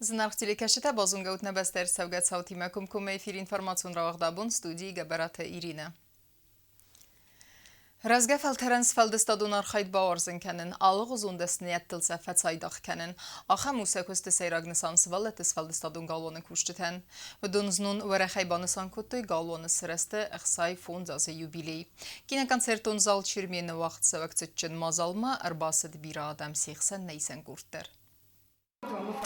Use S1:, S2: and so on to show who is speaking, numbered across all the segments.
S1: Зынаргъ телекӕсджытӕ, базонгӕ ут нӕ бӕстӕйы ӕрцӕугӕ цаутимӕ комкоммӕ эфир информацион рауагъд абон студийы Гӕбӕраты Иринӕ. Рӕзгӕ фӕлтӕрӕн сфӕлдыстадон архайд бауарзын кӕнын, алыгъуызон дӕсныйӕдтыл сӕ фӕцайдагъ кӕнын. Ахӕм у сӕ куысты сӕйраг нысан сывӕллӕтты сфӕлдыстадон галуаны кусджытӕн. Уыдон знон уӕрӕхӕй банысан кодтой галуаны сырӕзты 65 азы юбилей. Киноконцертон зал Чермены уагъдцӕуӕг цытджын мадзалмӕ ӕрбацыд бирӕ адӕм, се хсӕн нӕ исӕн къорд дӕр.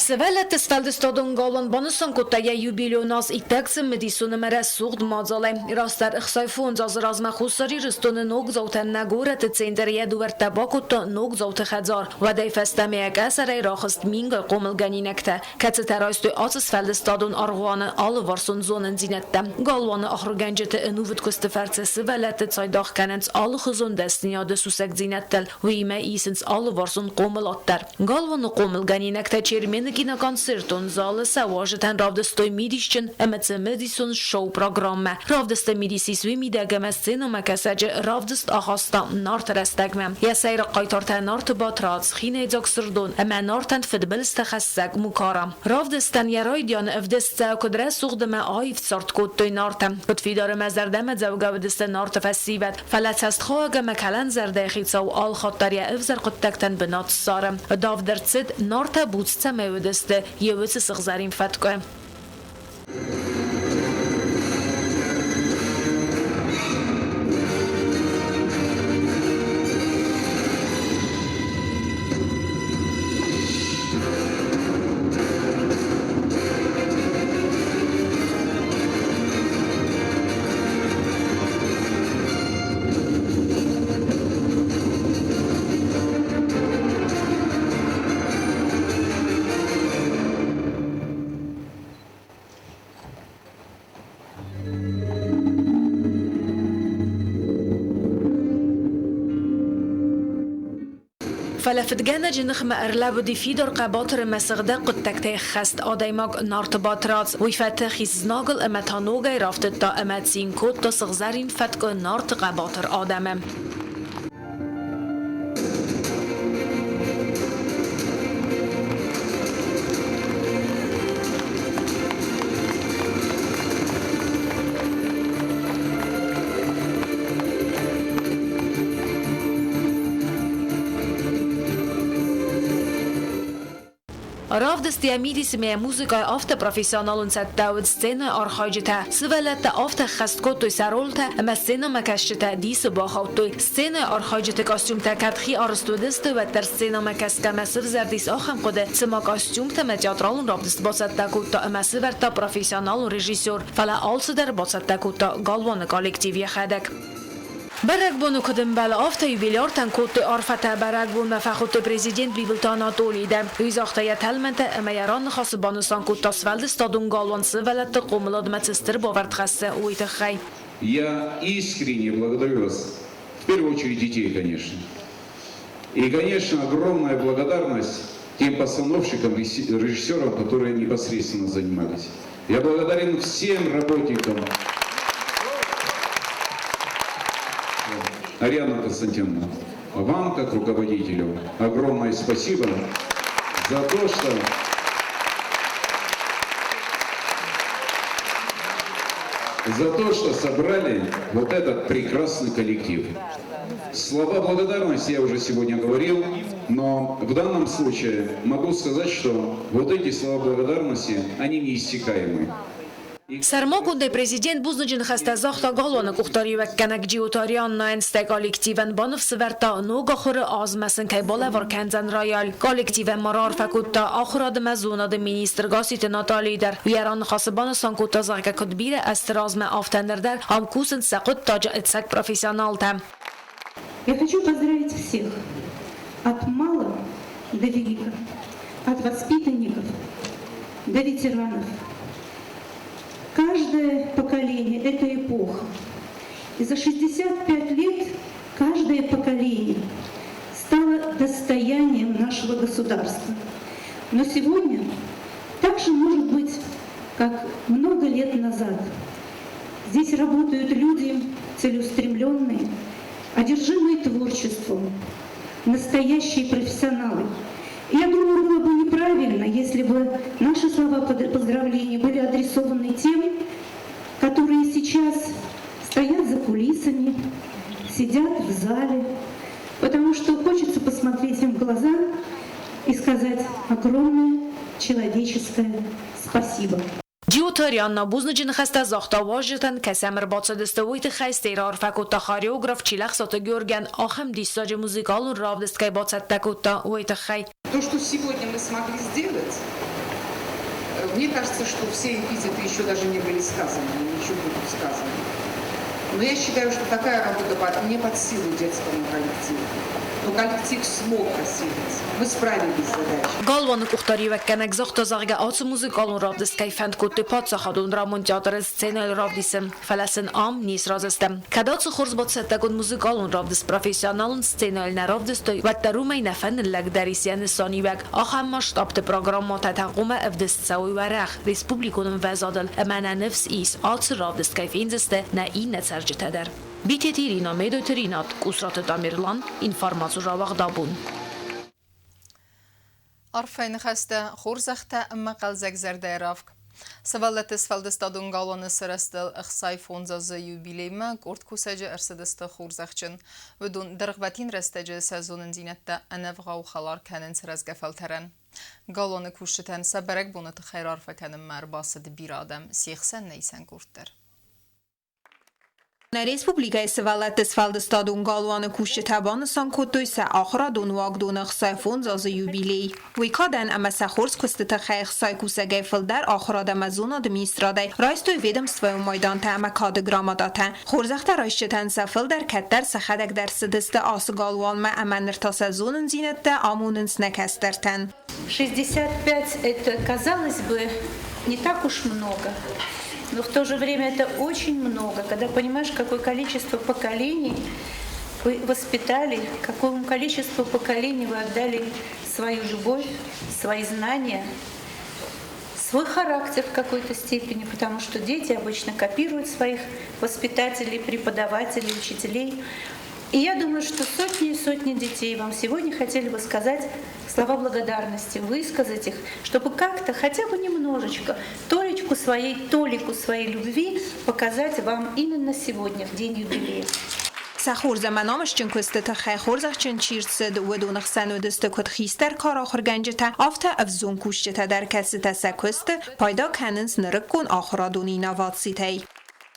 S2: Сывӕллӕтты сфӕлдыстадон галуан банысан кодта йӕ юбилейон аз иттӕг цымыдисон ӕмӕ рӕсугъд мадзалӕй. Растдӕр 65 азы размӕ Хуссар Ирыстоны ногдзаутӕн нӕ горӕты центры йӕ дуӕрттӕ бакодта Ногдзауты хӕдзар. Уӕдӕй фӕстӕмӕ йӕ къӕсӕрӕй рахызт мингай хъомылгӕнинӕгтӕ, кӕцытӕ райстой ацы сфӕлдыстадон аргъуаны алыварсон зонындзинӕдтӕ. Галуаны ахуыргӕнджыты ӕнувыд куысты фӕрцы сывӕллӕтты цайдагъ кӕнынц алыхуызон дӕсныйады сусӕгдзинӕдтыл, уыимӕ исынц алыварсон хъомылад дӕр. Галуаны хъомылгӕнинӕгтӕ Чермены киноконцертон залы сӕ уазджытӕн равдыстой мидисджын ӕмӕ цымыдисон шоу-программӕ. Равдысты мидис ис уый мидӕг ӕмӕ сценӕмӕкӕсӕджы равдыст ахаста Нарты рӕстӕгмӕ. Йӕ сӕйраг хъайтартӕ Нарты Батрадз, хинӕйдзаг Сырдон ӕмӕ Нартӕн фыдбылызтӕ хӕссӕг Мукара. Равдыстӕн йӕ райдианы ӕвдыст цӕуы куыд рӕсугъд ӕмӕ аив цард кодтой Нартӕ, куыд фидар ӕмӕ зӕрдӕмӕдзӕугӕ уыдысты Нарты фӕсивӕд, Фӕлӕ цӕстхауӕг ӕмӕ кӕлӕнзӕрдӕйы хицау алхатт дӕр йӕ ӕвзӕр хъуыддӕгтӕн бынат ссары. Давд ӕрцыд, Нартӕ буц цӕмӕй уыдысты, йе уыцы сыгъзӕрин фӕткъуы. Фӕлӕ фыдгӕнӕджы ныхмӕ ӕрлӕууыди фидар хъӕбатыр ӕмӕ сыгъдӕг хъуыддӕгтӕй ӕххӕст адӕймаг Нарты Батрадз. Уый фӕтых ис знагыл ӕмӕ та ногӕй рафтыдта ӕмӕ цин кодта сыгъзӕрин фӕткъуы Нарты хъӕбатыр адӕмы. Равдыст йӕ мидисимӕ йӕ музыкӕйы афтӕ профессионалон цӕттӕ уыд сценӕйы архайджытӕ. Сывӕллӕттӕ афтӕ ӕххӕст кодтой сӕ ролтӕ ӕмӕ сценӕмӕкӕсджытӕ дисы бахаудтой. Сценӕйы архайджыты костюмтӕ кӕд хи арӕзт уыдысты, уӕддӕр сценӕмӕкӕсгӕмӕ сывзӕрдис ахӕм хъуыды, цыма костюмтӕ ӕмӕ театралон равдыст бацӕттӕ кодта ӕмӕ сывӕрдта профессионалон режиссер, фӕлӕ алцыдӕр бацӕттӕ кодта галуаны коллектив йӕхӕдӕг. Бӕрӕгбоны куыд ӕмбӕлы, афтӕ юбиляртӕн кодтой арфӕтӕ. Бӕрӕгбонмӕ фӕхуыдтой президент Бибылты Анатолий дӕр. Уый загъта йӕ тӕлмӕнтӕ ӕмӕ йӕ раныхасы банысан кодта сфӕлдыстадон галуан сывӕллӕтты хъомыладмӕ цы стыр бавӕрд хӕссы, уый тыххӕй.
S3: Я искренне благодарю вас, в первую очередь детей, конечно. И, конечно, огромная благодарность тем постановщикам, режиссерам, которые непосредственно занимались. Я благодарен всем работникам. Ариана Константиновна, вам, как руководителю, огромное спасибо за то, что за то, что собрали вот этот прекрасный коллектив. Слова благодарности я уже сегодня говорил, но в данном случае могу сказать, что вот эти слова благодарности, они неиссякаемы.
S2: Сӕрмагондӕй президент бузныджы ныхӕстӕ загъта галуаны къухдариуӕггӕнӕг Джиоты Арианнайӕн, стӕй коллективӕн баныфсӕвӕрдта, ног ахуыры азмӕ сын кӕй балӕвар кӕндзӕн рояль. Коллективӕн ма раарфӕ кодта ахуырады ӕмӕ зонады министр Гасситы Натали дӕр. Йӕ раныхасы банысан кодта, зӕгъгӕ, куыд бирӕ ӕзты размӕ, афтӕ ныр дӕр ам кусынц сӕ хъуыддаджы ӕцӕг профессионалтӕ.
S4: Я хочу поздравить всех от мала до велика, от воспитанников до ветеранов. Каждое поколение – это эпоха. И за 65 лет каждое поколение стало достоянием нашего государства. Но сегодня также может быть, как много лет назад. Здесь работают люди целеустремленные, одержимые творчеством, настоящие профессионалы. Я думаю, было бы неправильно, если бы наши слова поздравления были адресованы тем, которые сейчас стоят за кулисами, сидят в зале, потому что хочется посмотреть им в глаза и сказать огромное человеческое спасибо.
S2: Джиоты Арианна бузныджы ныхӕстӕ загъта уазджытӕн, кӕцы ӕрбацыдысты, уый тыххӕй, стӕй раарфӕ кодта хореограф Чилӕхсаты Георгийӕн, ахӕм диссаджы музыкалон равдыст кӕй бацӕттӕ кодта, уый тыххӕй.
S5: То, что сегодня мы смогли сделать, мне кажется, что все эпитеты еще даже не были сказаны, они еще будут сказаны. Но я считаю, что такая работа не под силу детскому коллективу. Но коллектив смог осилить. Мы справились с задачей.
S2: Галуаны къухдариуӕггӕнӕг загъта, зӕгъгӕ, ацы музыкалон равдыст кӕй фӕнд кодтой паддзахадон драмон театры сценӕйыл равдисын, фӕлӕ сын ам не сразы сты. Кӕд ацы хорз бацӕттӕгонд музыкалон равдыст профессионалон сценӕйыл нӕ равдыстой, уӕддӕр уымӕй нӕ фӕныллӕгдӕр ис йӕ нысаниуӕг. Ахӕм масштабты программӕтӕ та хъуамӕ ӕвдыст цӕуой уӕрӕх республикон ӕмвӕзадыл ӕмӕ нӕ ныфс ис, ацы равдыст кӕй фендзысты нӕ иннӕ цӕрджытӕ дӕр. Битеты Ирина, Медойты Ринат, Къусраты Тамерлан, информацион рауагъд Абон.
S1: Арфӕйы ныхӕстӕ, хорзӕхтӕ ӕмӕ хъӕлдзӕг зӕрдӕйы равг. Сывӕллӕтты сфӕлдыстадон галуаны сырӕзтыл 65 азы юбилеймӕ къорд кусӕджы ӕрцыдысты хорзӕхджын. Уыдон дӕргъвӕтин рӕстӕджы сӕ зонындзинӕдтӕ ӕнӕвгъау хӕлар кӕнынц рӕзгӕ фӕлтӕрӕн. Галуаны кусджытӕн сӕ бӕрӕгбоны тыххӕй раарфӕ кӕнынмӕ ӕрбацыд бирӕ адӕм, се хсӕн нӕ исӕн къорд дӕр.
S6: Нӕ республикӕйы сывӕллӕтты сфӕлдыстадон галуаны кусджытӕ банысан кодтой сӕ ахуырадон уагдоны 65 азы юбилей. Уый кадӕн ӕмӕ сӕ хорз куысты тыххӕй ӕхцайы кусӕгӕй фылдӕр ахуырад ӕмӕ зонады министрадӕй райстой ведомствойон майдантӕ ӕмӕ кады грамотатӕ. Хорзӕхтӕ райсджытӕн сӕ фылдӕр кӕддӕр сӕхӕдӕг дӕр цыдысты ацы галуанмӕ ӕмӕ ныр та сӕ зонындзинӕдтӕ амонынц нӕ кӕстӕртӕн.
S4: 65 – это, казалось бы, не так уж много. Но в то же время это очень много, когда понимаешь, какое количество поколений вы воспитали, какому количеству поколений вы отдали свою любовь, свои знания, свой характер в какой-то степени, потому что дети обычно копируют своих воспитателей, преподавателей, учителей. И я думаю, что сотни и сотни детей вам сегодня хотели бы сказать слова благодарности, высказать их, чтобы как-то, хотя бы немножечко, толику своей любви показать вам именно сегодня, в день юбилея.
S6: Сӕ хорз ӕмӕ намысджын куысты тыххӕй хорзӕхджын чи рцыд, уыдоны хсӕн уыдысты куыд хистӕр кары ахуыргӕнджытӕ, афтӕ ӕвзонг кусджытӕ дӕр, кӕцытӕ сӕ куысты пайда кӕнынц нырыккон ахуырадон инновацитӕй.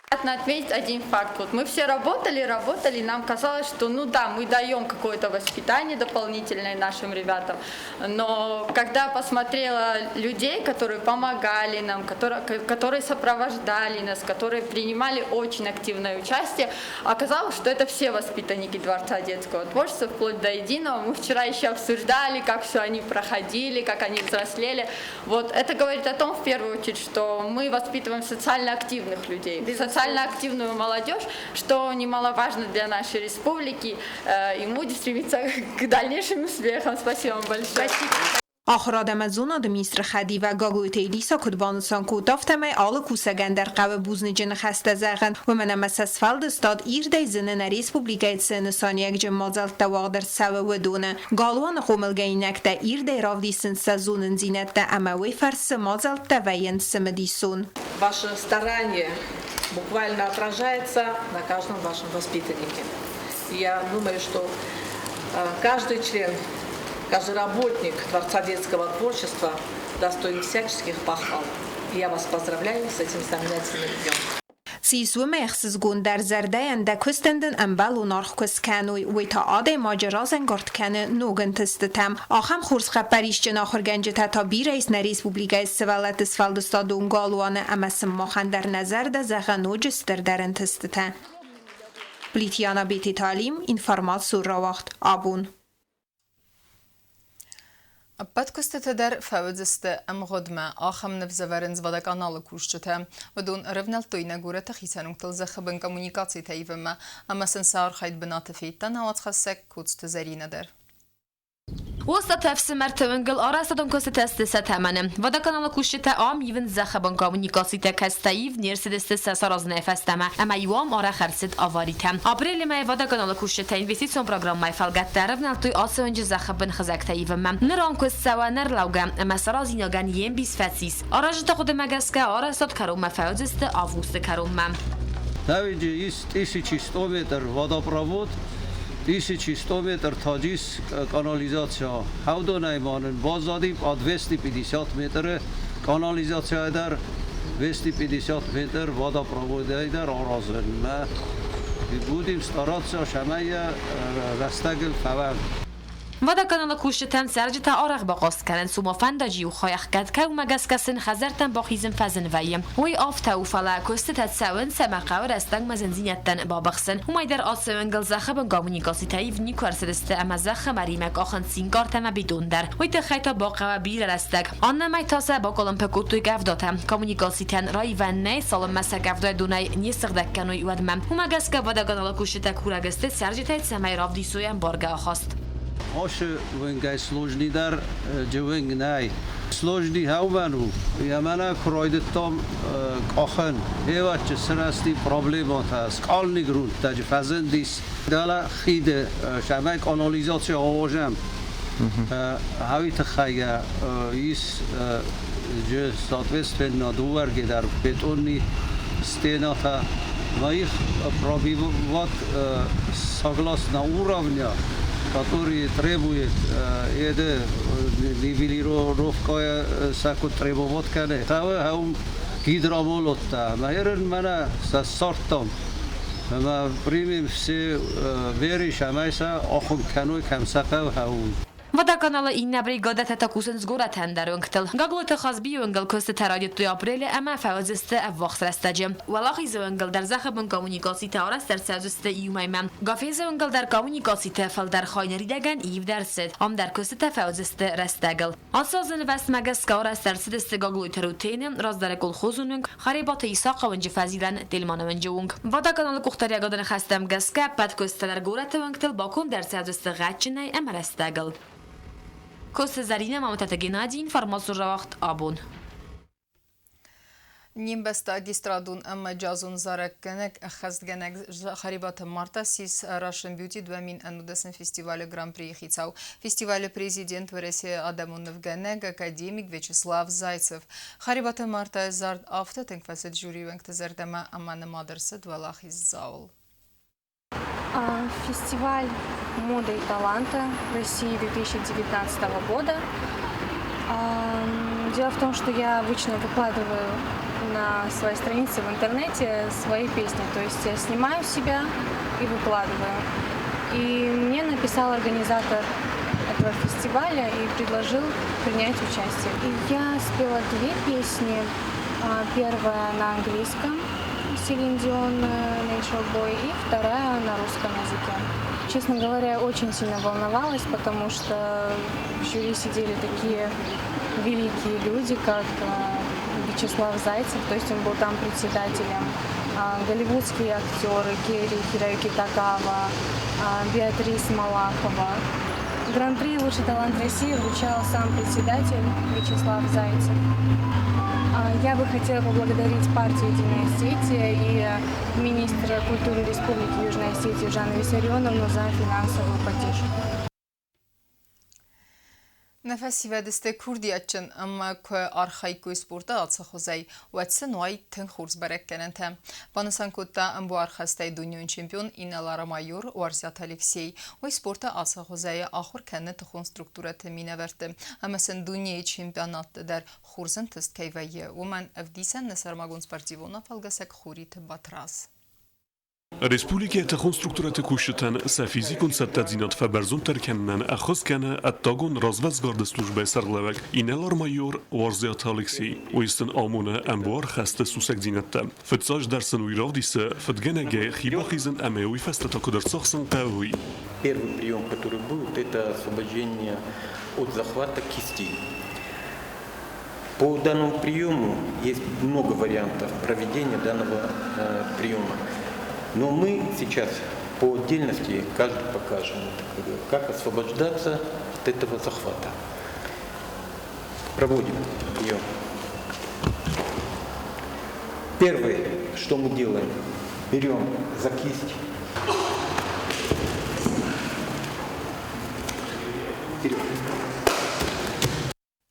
S7: Приятно отметить один факт. Вот мы все работали, работали, нам казалось, что ну да, мы даем какое-то воспитание дополнительное нашим ребятам, но когда посмотрела людей, которые помогали нам, которые сопровождали нас, которые принимали очень активное участие, оказалось, что это все воспитанники Дворца детского творчества, вплоть до единого. Мы вчера еще обсуждали, как все они проходили, как они взрослели. Вот это говорит о том, в первую очередь, что мы воспитываем социально активных людей, социально активную молодежь, что немаловажно для нашей республики, и будем стремиться к дальнейшим успехам. Спасибо вам большое.
S4: Спасибо.
S6: Ахуырад ӕмӕ зонады министры хӕдивӕг Гаглойты Элиса куыд банысан кодта, афтӕмӕй алы кусӕгӕн дӕр хъӕуы бузныджы ныхӕстӕ зӕгъын, уымӕн ӕмӕ сӕ сфӕлдыстад ирдӕй зыны нӕ республикӕйы цы нысаниуӕгджын мадзӕлттӕ уагъд ӕрцӕуы, уыдоны. Галуаны хъомылгӕнинӕгтӕ ирдӕй равдисынц сӕ зонындзинӕдтӕ ӕмӕ уый фӕрцы мадзӕлттӕ вӕййынц цымыдисон.
S8: Ваше старание буквально отражается на каждом вашем воспитаннике. И я думаю, что каждый член, каждый работник Дворца детского творчества достоин всяческих похвал. И я вас поздравляю с этим знаменательным днем.
S6: Цы ис уымӕй ӕхсызгондӕр зӕрдӕйӕн, дӕ куыстӕн дын ӕмбӕлон аргъ куы скӕной, уый та адӕймаджы разӕнгард кӕны ног ӕнтыстытӕм. Ахӕм хорз хъӕппӕрисджын ахуыргӕнджытӕ та бирӕ ис нӕ республикӕйы сывӕллӕтты сфӕлдыстадон галуаны ӕмӕ сын махӕн дӕр нӕ зӕрдӕ зӕгъы ноджы стырдӕр ӕнтыстытӕ. Плитьяна Бететалим, информацион рауагъд Абон.
S1: Ӕппӕт куыстытӕ дӕр фӕуыдзысты ӕмгъуыдмӕ. Ахӕм ныв ӕвӕрынц водоканалы кусджытӕ. Уыдон ӕрӕвнӕлдтой нӕ горӕты хицӕн уынгтыл зӕххы бын коммуникацитӕ ивынмӕ ӕмӕ сын сӕ архайд бынаты федта нӕ уацхӕссӕг Коцты Зӕринӕ дӕр.
S9: Остъаты ӕфсымӕрты уынгыл арӕзтадон куыстытӕ сты сӕ тӕмӕны. Водоканалы кусджытӕ ам ивынц зӕххыбын коммуникацитӕ, кӕцытӕ ивд не рцыдысты сӕ саразынӕй фӕстӕмӕ, ӕмӕ-иу ам арӕх ӕрцыд аваритӕ. Апрелы мӕйы Водоканалы кусджытӕ инвестицион программӕйы фӕлгӕтты ӕрӕвнӕлдтой ацы уынджы зӕххыбын хызӕгтӕ ивынмӕ. Ныр ам куыст цӕуы ӕнӕрлӕугӕ, ӕмӕ саразинагӕн йе мбис фӕцис. Аразджыты хъуыдымӕ гӕсгӕ арӕзтад кӕронмӕ фӕуыдзысты августы кӕронмӕ.
S10: Давиджы ис 1100 метр водопровод, 1100 метр таджис канализация. Хӕвдонӕй ма нын баззади по 250 метры канализацияйы дӕр, 250 метр водопроводӕй дӕр аразынмӕ. Будем стараться, цӕмӕй йӕ рӕстӕгыл фӕуӕм.
S9: Водоканалы кусджытӕн цӕрджытӕ арӕх бахъаст кӕнынц, уымӕ фӕндаджы иу хай ӕхгӕд кӕй, уымӕ гӕсгӕ сын хӕдзӕрттӕм бахизын фӕзын вӕййы. Уый афтӕ у, фӕлӕ куыстытӕ цӕуынц ӕмӕ хъӕуы рӕстӕгмӕ зындзинӕдтӕн бабыхсын. Уымӕй дӕр ацы уынгыл зӕххы бын коммуникацитӕ ивд никуы ӕрцыдысты ӕмӕ зӕххы мӕримӕ къахынц цинкартӕ ӕмӕ бетон дӕр. Уый тыххӕй та бахъӕуа бирӕ рӕстӕг. Аннӕмӕй та сӕ бакъуылымпы кодтой къӕвдатӕ. Коммуникацитӕн раивӕн нӕй, цалынмӕ сӕ къӕвдайы донӕй не сыгъдӕг кӕной, уӕдмӕ. Уымӕ гӕсгӕ водоканалы кусджытӕ курӕг сты цӕрджытӕй, цӕмӕй равдисой ӕмбаргӕ ахаст.
S10: Ашы уынгӕй сложный дӕр джы нӕй. Сложный хӕумӕн у, йӕ куы райдыдтам къахын, ӕвӕччы сырӕзти проблемӕтӕ, скъални грунттӕ фӕзындис. Дӕлӕ хиды сӕмӕй канализаци ауазӕм. Хӕуи тыххӕй ис же соответственно дыууӕрге дӕр бетонный стенатӕ. Но их пробивать согласно уровня, который требует это нивелировка сӕ требовать кӕны. Хъӕуы хӕум гидромолоттӕ. Мӕ мӕнӕ сӕ ссардтам. Ӕмӕ примем все меры, цӕмӕй сӕ ахуыр кӕной, кӕм сӕ хъӕуы хӕум.
S9: Водоканалы иннӕ бригадӕтӕ та кусынц горӕты ӕндӕр уынгтыл. Гаглойты Хазбийы уынгыл куыстытӕ райдыдтой апрелы ӕмӕ фӕуыдзысты ӕввахс рӕстӕджы. Уӕлахизы уынгыл дӕр зӕххы бын коммуникацитӕ арӕзт ӕрцӕудзысты иу мӕймӕ. Гафезы уынгыл дӕр коммуникацитӕ фылдӕр хай ныридӕгӕн ивд ӕрцыд. Ам дӕр куыстытӕ фӕуыдзысты рӕстӕгыл. Ацы азы нывӕстмӕ гӕсгӕ арӕзт ӕрцыдысты Гаглойты Рутены, раздӕры колхозон уынг, Харебаты Исахъы уынджы фӕзилӕн Тельманы уынджы онг. Водоканалы къухдариӕгады ныхӕстӕм гӕсгӕ ӕппӕт куыстытӕ дӕр горӕты уынгтыл баконд ӕрцӕудзысты гъӕдджынӕй ӕмӕ рӕстӕгыл. Косы Зӕринӕ, Мамытаты Геннадий, информацион рауагъд «Абон».
S1: Не мбӕстаг эстрадон ӕмӕ джазон зарӕггӕнӕг, ӕххӕстгӕнӕг Харебаты Марта ссис Russian Beauty 2019 фестивалы гран-прийы хицау. Фестивалы президент Уӕрӕсейы адӕмон нывгӕнӕг, академик Вячеслав Зайцев. Харебаты Мартайы зард афтӕ тынг фӕцыд жюрийы уӕнгты зӕрдӕмӕ ӕмӕ нымад ӕрцыд уӕлахиздзауыл.
S11: Фестиваль моды и таланта России 2019 года. Дело в том, что я обычно выкладываю на своей странице в интернете свои песни. То есть я снимаю себя и выкладываю. И мне написал организатор этого фестиваля и предложил принять участие. И я спела две песни. Первая на английском, Селин Дион «Natural Boy», и вторая на русском языке. Честно говоря, я очень сильно волновалась, потому что в жюри сидели такие великие люди, как Вячеслав Зайцев, то есть он был там председателем, голливудские актеры Керри Хироюки Тагава, Беатрис Малахова. Гран-при «Лучший талант России» вручал сам председатель Вячеслав Зайцев. Я бы хотела поблагодарить партию «Единая Осетия» и министра культуры Республики Южная Осетия Жанну Виссарионовну за финансовую поддержку.
S1: Нӕ фӕсивӕд сты курдиатджын ӕмӕ куы архайиккой спорты ацахуызӕй, уӕд сын уаид тынг хорз бӕрӕггӕнӕнтӕ. Банысан кодта ӕмбуархӕстӕй дунеон чемпион инӕлар-майор Уарзиаты Алексей. Уый спорты ацахуызӕй ахуыр кӕны тыхон структурӕты минӕвӕртты ӕмӕ сын дунейы чемпионатты дӕр хорз ӕнтыст кӕй вӕййы, уымӕн ӕвдисӕн нӕ сӕрмагонд спортивон афӕлгӕсӕг Хуриты Батрадз.
S12: Республикӕйы тыхон структурӕты кусджытӕн сӕ физикон цӕттӕдзинад фӕбӕрзонддӕр кӕнынӕн ӕххуыс кӕны ӕддагон развӕдсгарды службӕйы сӕргълӕууӕг инӕлар-майор Уарзиаты Алексей. Уый сын амоны ӕмбуар хӕсты сусӕгдзинӕдтӕ. Фыццаджыдӕр сын уый равдисы, фыдгӕнӕгӕй хи бахизын ӕмӕ уый фӕстӕ та куыд ӕрцахсын хъӕуы, уый.
S13: Первый прием, который будет, это освобождение от захвата кисти. По данному приему есть много вариантов проведения данного приема. Но мы сейчас по отдельности каждый покажем, как освобождаться от от этого захвата. Проводим ее. Первое, что мы делаем, берем за кисть. Вперед.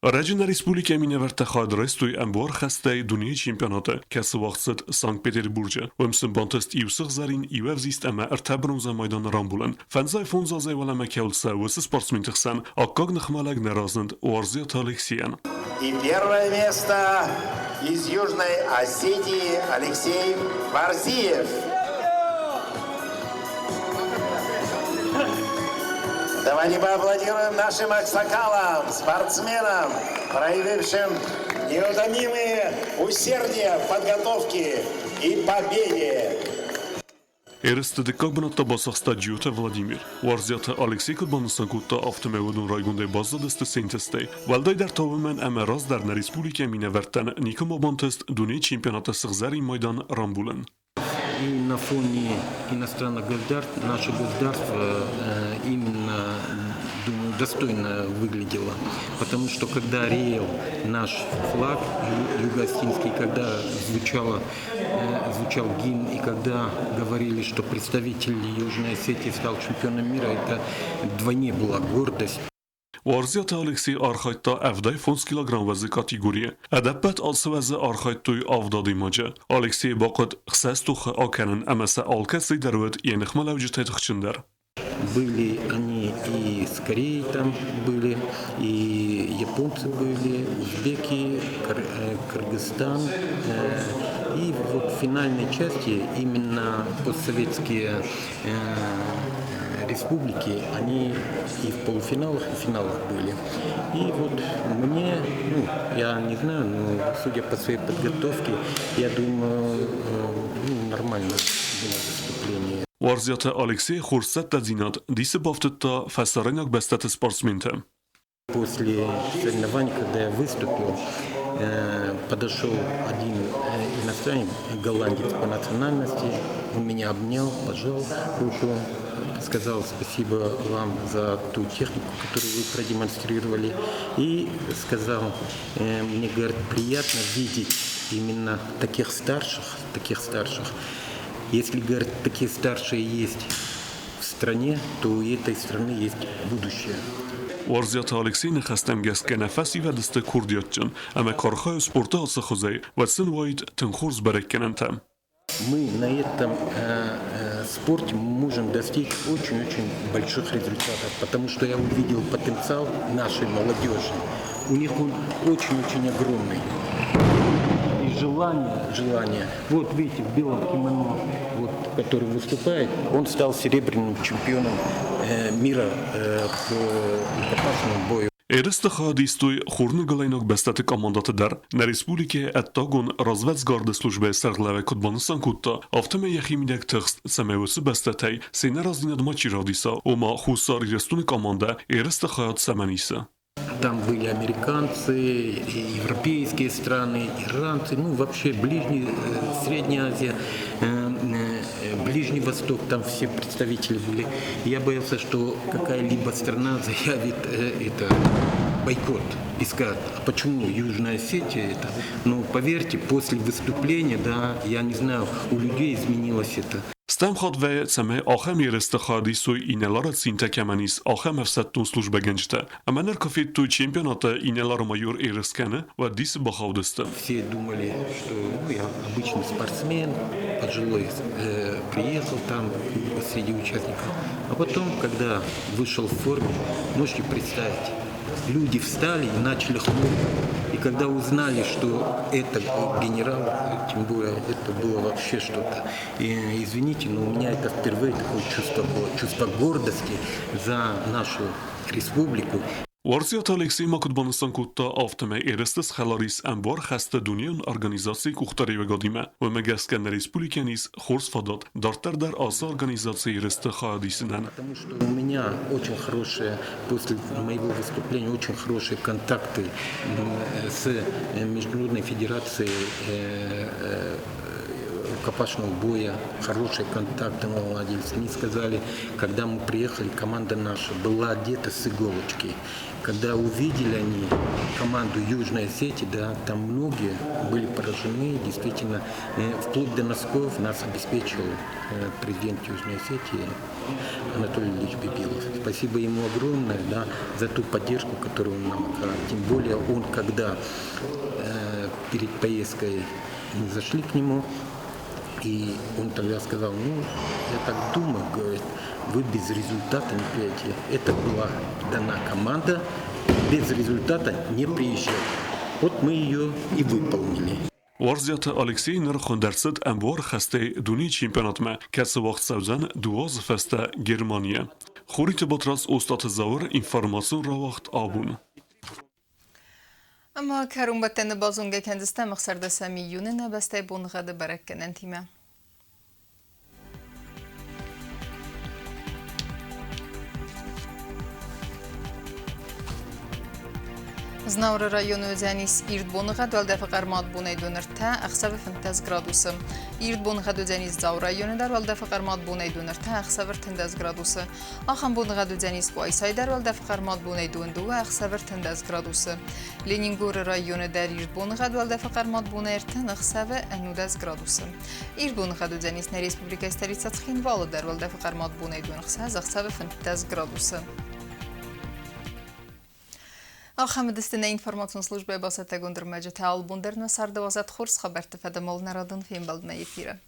S12: Ӕрӕджы нӕ республикӕйы минӕвӕрттӕ хайад райстой ӕмбуар хӕстӕй дунейы чемпионаты, кӕцы уагъд цыд Санкт-Петербурджы. Уым сын бантыст иу сыгъзӕрин, иу ӕвзист ӕмӕ ӕртӕ бронзӕ майданы рамбулын. Фӕндзай фондз азӕй уӕлӕмӕ кӕуыл цӕуы, уыцы спортсменты хсӕн аккаг ныхмӕлӕг нӕ разынд Уарзиаты Алексейӕн.
S14: И первое место из Южной Осетии Алексей Варзиев. Давайте поаплодируем нашим аксакалам, спортсменам, проявившим неутомимые усердие в подготовке и победе.
S12: Ерысты дыккаг бынат та бацахста Джиоты Владимир. Уарзиаты Алексей куыд банысан кодта, афтӕмӕй уыдон райгондӕй баззадысты се нтыстӕй. Уӕлдайдӕр та уымӕн ӕмӕ раздӕр нӕ республикӕйы минӕвӕрттӕн никӕмӕ бантыст дунейы чемпионаты сыгъзӕрин майдан рамбулын.
S13: И на фоне иностранных государств наше государство именно, думаю, достойно выглядело. Потому что когда реял наш флаг юго-осетинский, когда звучало, звучал гимн и когда говорили, что представитель Южной Осетии стал чемпионом мира, это вдвойне была гордость.
S12: Уарзиаты Алексей архайдта 75 килограмм вӕзы категорийы. Ӕдӕппӕт ацы вӕзы архайдтой авд адӕймаджы. Алексейы бахъуыд хсӕз тохы акӕнын ӕмӕ сӕ алкӕцыйы дӕр уыд йӕ ныхмӕлӕуджытӕй тыхджындӕр.
S13: Были они и с Кореей там были, и японцы были, узбеки, Кыргызстан. И вот в финальной части именно постсоветские республики, они и в полуфиналах, и в финалах были. И вот мне, ну, я не знаю, но судя по своей подготовке, я думаю, ну, нормально было выступление.
S12: Уарзиаты Алексей хорз цӕттӕдзинад дисы бафтыдта фӕсарӕйнаг бӕстӕты спортсменты.
S13: После соревнований, когда я выступил, подошел один иностранец, голландец по национальности, он меня обнял, пожал руку, сказал спасибо вам за ту технику, которую вы продемонстрировали, и сказал, мне, говорит, приятно видеть именно таких старших, таких старших. Если, говорит, такие старшие есть в стране, то у этой страны есть будущее.
S12: Уарзиаты Алексей ныхӕстӕм гӕсгӕ нӕ фӕсивӕд сты курдиатджын ӕмӕ куы архайой спорты ацы хуызӕй, уӕд сын уаид тынг хорз бӕрӕггӕнӕнтӕ.
S13: Мы на этом спорте можем достичь очень-очень больших результатов, потому что я увидел потенциал нашей молодежи. У них он очень-очень огромный. И желание, желание. Вот видите, в белом кимоно, вот, который выступает, он стал серебряным чемпионом мира по рукопашному бою.
S12: Ерысты хайад истой хурныгуылӕйнаг бӕстӕты командӕты дӕр. Нӕ республикӕйы ӕддагон развӕдсгарды службӕйы сӕргълӕууӕг куыд банысан кодта, афтӕмӕй йӕхимидӕг тыхст, цӕмӕй уыцы бӕстӕтӕй се нӕраздзинад мачи равдиса, ома Хуссар Ирыстоны командӕ ерысты хайад цӕмӕн исы.
S13: Там были американцы, и европейские страны, иранцы, ну вообще Ближний, Средняя Азия, Ближний Восток, там все представители были. Я боялся, что какая-либо страна заявит это бойкот и скажет, а почему Южная Осетия это? Но поверьте, после выступления, да, я не знаю, у людей изменилось это.
S12: Стӕм хатт вӕййы, цӕмӕй ахӕм ерысты хайад исой инӕлары цинтӕ кӕмӕн ис, ахӕм ӕфсӕддон службӕгӕнджытӕ. Ӕмӕ ныр куы федтой чемпионаты инӕлар-майор ерыс кӕны, уӕд дисы бахаудысты.
S13: Все думали, что ну, я обычный спортсмен, пожилой, приехал там среди участников. А потом, когда вышел в форме, можете представить, люди встали и начали хлопать. И когда узнали, что это генерал, тем более это было вообще что-то. И, извините, но у меня это впервые такое чувство было, чувство гордости за нашу республику.
S12: Уарзиаты Алексей ма куыд банысан кодта, афтӕмӕй ерысты схӕлар ис ӕмбуар хӕсты дунеон организацийы къухдариуӕгадимӕ. Уымӕ гӕсгӕ нӕ республикӕйӕн ис хорз фадат дарддӕр дӕр ацы организацийы ерысты хайад исынӕн.
S13: Потому что у меня очень хорошие, после моего выступления, очень хорошие контакты с Международной федерацией. рукопашного боя, хорошие контакты наладились. Они сказали, когда мы приехали, команда наша была одета с иголочки. Когда увидели они команду Южной Осетии, да, там многие были поражены, действительно, вплоть до носков нас обеспечил президент Южной Осетии Анатолий Ильич Бибилов. Спасибо ему огромное, да, за ту поддержку, которую он нам оказал. Тем более он, когда перед поездкой мы зашли к нему, и он тогда сказал, ну, я так думаю, говорит, вы без результата не приедете. Это была дана команда, без результата не приезжать. Вот мы ее и выполнили.
S12: Уарзиаты Алексей ныр хуындӕрцыд ӕмбуар хӕстӕй дунейы чемпионатмӕ, кӕцы уагъд цӕудзӕн 12 фӕстӕ Германийы. Хуриты Батрадз, Остъаты Зауыр, информацион рауагъд Абон.
S1: Ӕмӕ кӕронбӕттӕны базонгӕ кӕндзыстӕм 16 июны нӕ бӕстӕйы боныгъӕды бӕрӕггӕнӕнтимӕ. Знауыры районы уыдзӕнис ирд боныгъӕд, уӕлдӕфы хъӕрмад бонӕй дон 3, ӕхсӕвы 15 градусы. Ирд боныгъӕд уыдзӕнис Дзауы районы дӕр, уӕлдӕфы хъӕрмад бонӕй дон 3, ӕхсӕвы 13 градусы. Ахӕм боныгъӕд уыдзӕнис Къуайсайы дӕр, уӕлдӕфы хъӕрмад бонӕй дон 2, ӕхсӕвы 13 градусы. Ленингоры районы дӕр ирд боныгъӕд, уӕлдӕфы хъӕрмад бонӕй 30, ӕхсӕвы 19 градусы. Ирд боныгъӕд уыдзӕнис нӕ республикӕйы столицӕ Цхинвалы дӕр, уӕлдӕфы хъӕрмад бонӕй дон 6, ӕхсӕвы 15 градусы. Ахӕм уыдысты нӕ информацион службӕйы бацӕттӕгонд ӕрмӕджытӕ. Алыбон дӕр нӕ царды уадзӕд хорз хабӕртты фӕдыл нӕ радон фембӕлдмӕ эфиры.